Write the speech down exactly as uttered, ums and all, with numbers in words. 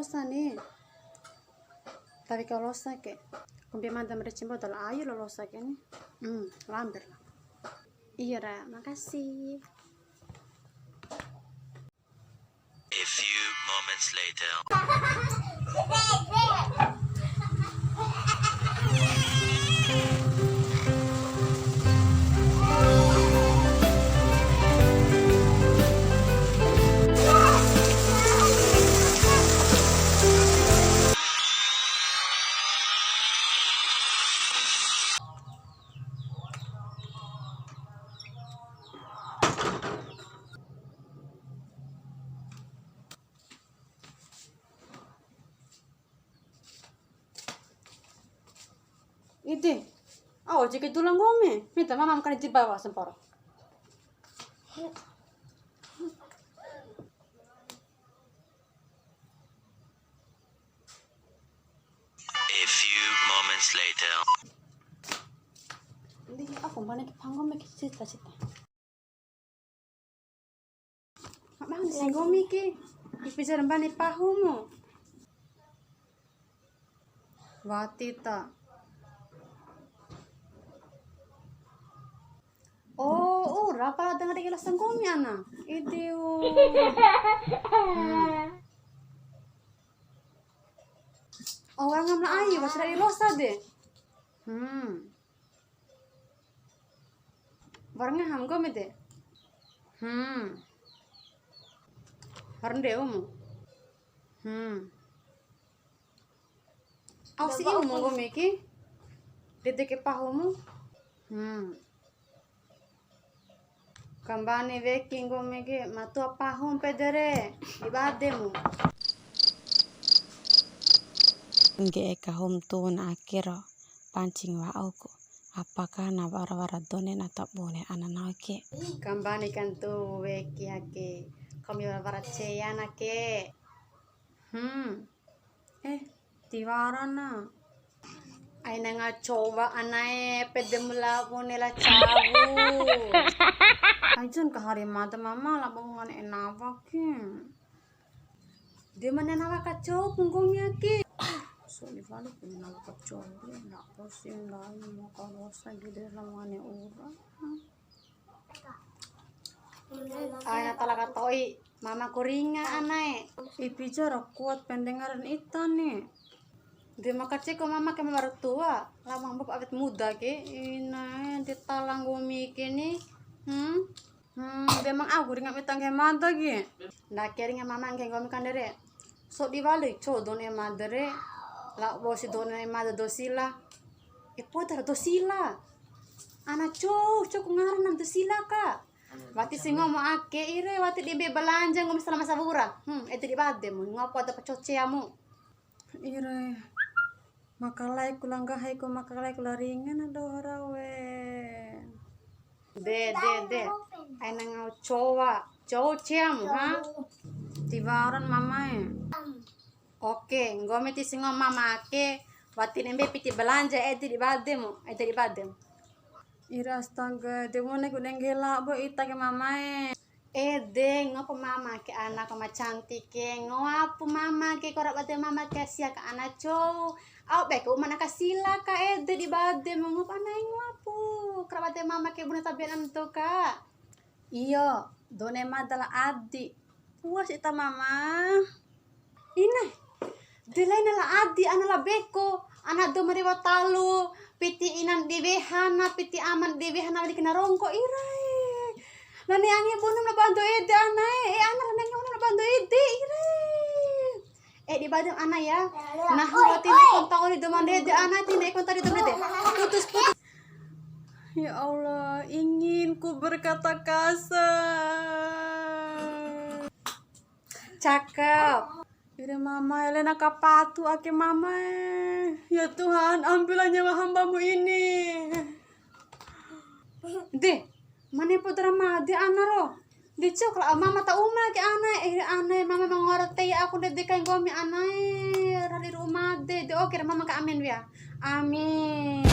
Losa ni. Tawi kau losa ke. Kombi mada merica mboto la ayu lo losa ke ni. Hmm, lamber la. Iya ra, makasih. A few moments later. Ede, au jeke dula nggomi, mita mama makan di bawah semporo. A few moments later. Ndi, aku mbani ke panggung, make cita-cita. Abang si nggomi ke, ipi jar mbani pahumu. Wati ta. Oh, ura pala dengar lagi losa nggomi ana. Idiu. Hmm. Oh, orang ngamla ayu, pas dari losa de. Hmm. Wara ngaha nggomi de. Hmm. Wara ndeumu. Hmm. Au si iumu nggomi ke. Ndede ke pahumu. Hmm. Kambani weki nggomi ke, ma tua pahumu pede re, di bademu. Ngge'e kahum tun ake ro, pancing wa'uku. Apakah na wara-wara done na ta bune ana nahu ke? Kambani kantu weki ake, kami wara-wara cea na ke. Hmm. Eh, tiwara na. Aina nga coba anae, pede mula bune la cawu. Aijun ka hari mada mama la bongan enawa ke. De mana nawa kacau punggung ya ke. So di balik ini nawa kacau, na pusing lai, mau kalau saya gede lawane orang. Aina tala kato'i, mama ku ringa anae. Ipi jara kuat pendengaran ita ni. De ma kaceko mama ke ma wara tua, la mambu awet muda ke, inae de tala nggomi ke ni. Hmm? Hmm, de mang au ku ringa mita nggahi mada ke. Ndake ringa mama nggahi nggomi kandere. Sodi wali cou dou ne'e mada re, labo si dou ne'e mada dou sila. E poda ra dou sila. Ana cou, cou ku ngarana dou sila ka. Wati si ngomo ake ire, wati di be balanja ngomi salama sawura. Hmm, ede di bademu, ngopo ada pacoce amu. Ire, makalai ku la nggahi ku, makalai ku la ringa na doho ra we. De, de, de. Aina ngau cowa. Cou ceamu, ha? Tiwaran mamae. Oke, nggomi ti si ngomo mama ake, wati nembe piti balanja ede di bademu, ede di bademu. Ira astaga, de mone ku nengge labo ita ke mamae. Ede, ngoapu mama ke ana ko ma cantik ke, ngoapu mama ke kora bade mama ke sia ka ana cou. Au be ku mana ka sila ka ede di bademu ngoapu ana ngoapu. Kora bade mama ke bune tabean to ka. Iyo, dou ne'e mada la Adi. Puas ita mama. Ina, de laina la Adi, ana la Beko, ana dou ma rewa talu, piti inan di wehana, piti aman di wehana, wali kena rongko, irae. La ne'e angi bunum la bando ede, anae, e, ana la ne'e angi bunum la bando ede, irae. E, di badem ana ya. Nah, wati ne'e kontak oli dou ma ndede, ana ti ne'e kontak di dou ma ndede. Putus, putus. Ya Allah, ingin ku berkata kasar. Cakep. Ire mama, Elena kapatu ake mama e. Ya Tuhan, ambillah nyawa hambamu ini. De, mane podra made ana ro. De cok la mama ta uma ke ana e, ana e mama mangora tei aku de dekai nggomi ana e. Rali ru made, de oke mama ka amin wea. Amin.